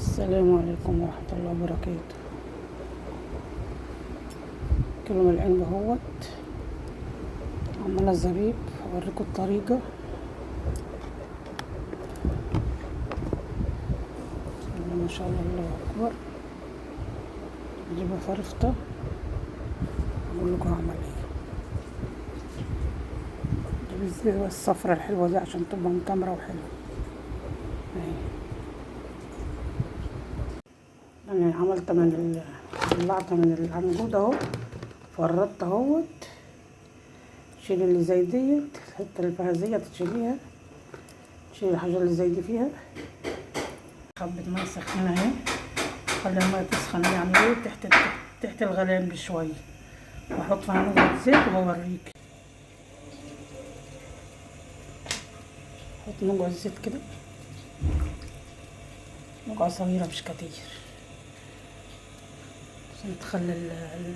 السلام عليكم ورحمة الله وبركاته. كيلو من العنب اهوت، عمالة زبيب، اوريكم الطريقة. بسم الله ما شاء الله، الله اكبر. اجيبها فرفطة اقول لكم هعمل ايه. اجيب الزبيبة الصفرا الحلوة دي عشان تبقى متمرة وحلوة. اهي انا عملت من طلعت من العنقود اهو، فرطت اهوت. شيل اللي زي ديت، الحتة اللي فيها زيت تشيليها، تشيل الحاجة اللي زي دي فيها. حبه مية سخنة اهي، خلي المية تسخن يعني ايه تحت الغليان بشوية، واحط فيها نقطة زيت وبوريك. احط نقعه زيت كده، نقعه صغيرة مش كتير، عشان تخلي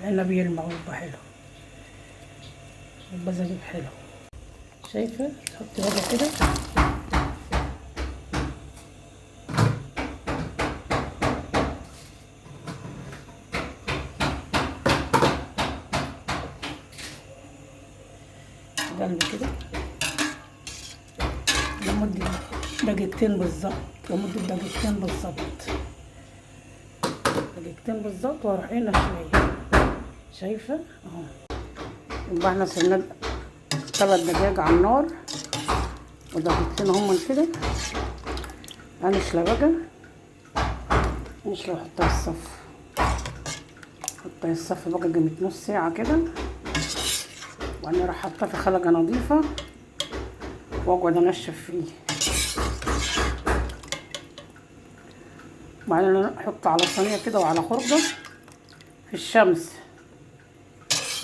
العنب يلمع ويبقى حلو، يبقى زبيب حلو. شايفة؟ تحطي بقى كده، قلب كده لمدة دقيقتين بالظبط، لمدة دقيقتين بالظبط، دقيقتين بالظبط، واروح ايه نشويه. شايفه اهو؟ يبقى احنا سيبنا 3 دقايق على النار ودقيقتين هما كده. هنشلى بقى، نشلى واحطها الصف، احطها الصف بقى قيمة نص ساعة كده، وبعدين اروح حاطاه في خلقة نظيفة واقعد انشف فيه. وبعدين احطه على صينية كده وعلى خرجة في الشمس.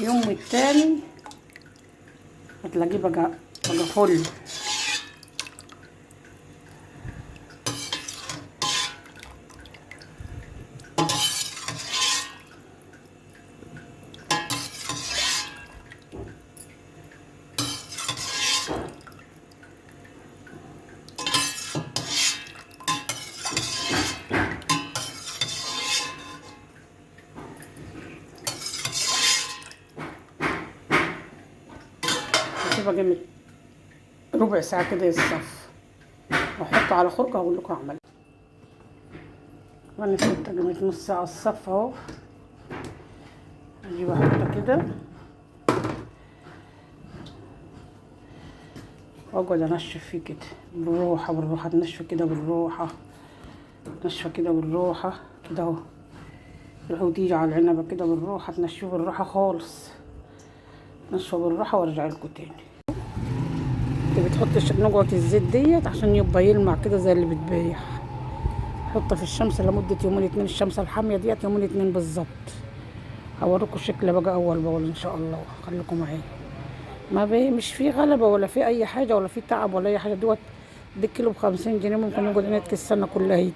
يوم التاني هتلاقيه بقى فل. هسيبها جنب ربع ساعة كده يتصف، واحطه على خرجة واقول لكم اعمل. وانا سبت جنب نص ساعة الصف اهو، اجيب احطه كده واقعد انشف فيه كده بالروحة بالروحة، تنشفه كده بالروحة، تنشفه كده بالروحة كده اهو، تروح وتيجي على العنبة كده بالروحة، تنشفه بالروحة خالص، نشفه بالراحة وارجع لكم تاني. انت بتحطي نقعه الزيت ديت عشان يبقى يلمع كده زي اللي بتبيع. حطه في الشمس لمدة يومين اتنين، الشمس الحامية ديت يومين اتنين بالظبط. هوريكم الشكل بقى اول باول ان شاء الله، خليكم معايا. ما بي مش في غلبه ولا في اي حاجة ولا في تعب ولا اي حاجة. دوت دي كيلو ب50 جنيه، ممكن نقعد نتك السنة كلها هيت،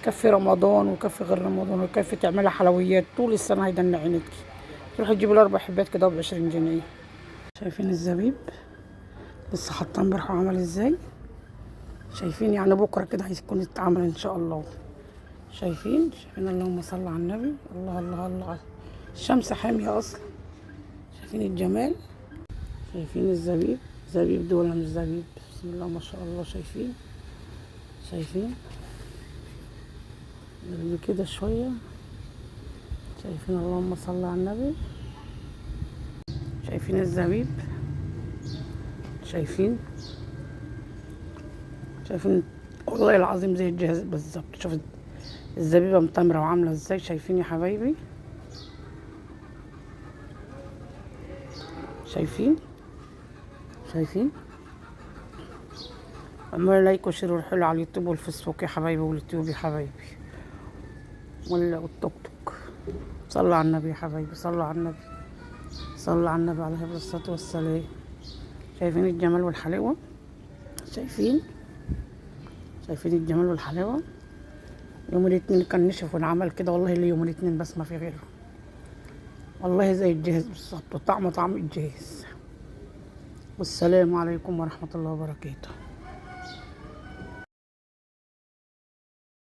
كفي رمضان وكفي غير رمضان، وكفي تعملها حلويات طول السنة. هيدن عينك تروحي تجيبي الاربع حبات كده ب20 جنيه. شايفين الزبيب لسه حاطاه امبارح وعمل ازاي؟ شايفين؟ يعني بكره كده هيكون اتعمل ان شاء الله. شايفين؟ شايفين؟ اللهم صل على النبي. الله الله الله، الشمس حامية اصلا. شايفين الجمال؟ شايفين الزبيب؟ زبيب ده ولا مش زبيب؟ بسم الله ما شاء الله. شايفين؟ شايفين كده شوية؟ شايفين؟ اللهم صل على النبي. شايفين الزبيب؟ شايفين؟ شايفين؟ والله العظيم زي الجهاز بالظبط. شوف الزبيبه متمره وعامله ازاي. شايفين يا حبايبي؟ شايفين؟ شايفين؟ اعملوا like و share والحلو على اليوتيوب والفيسبوك يا حبايبي، واليوتيوب يا حبايبي، والتوك توك. صلوا على النبي يا حبايبي، صلوا على النبي، صلوا على النبي عليه الصلاة والسلام. شايفين الجمال والحلاوة؟ شايفين؟ شايفين الجمال والحلاوة؟ يوم الاثنين كان نشف ونعمل كده، والله اليوم الاثنين بس ما في غيره، والله زي الجاهز بالظبط، طعمه طعم الجاهز. والسلام عليكم ورحمة الله وبركاته.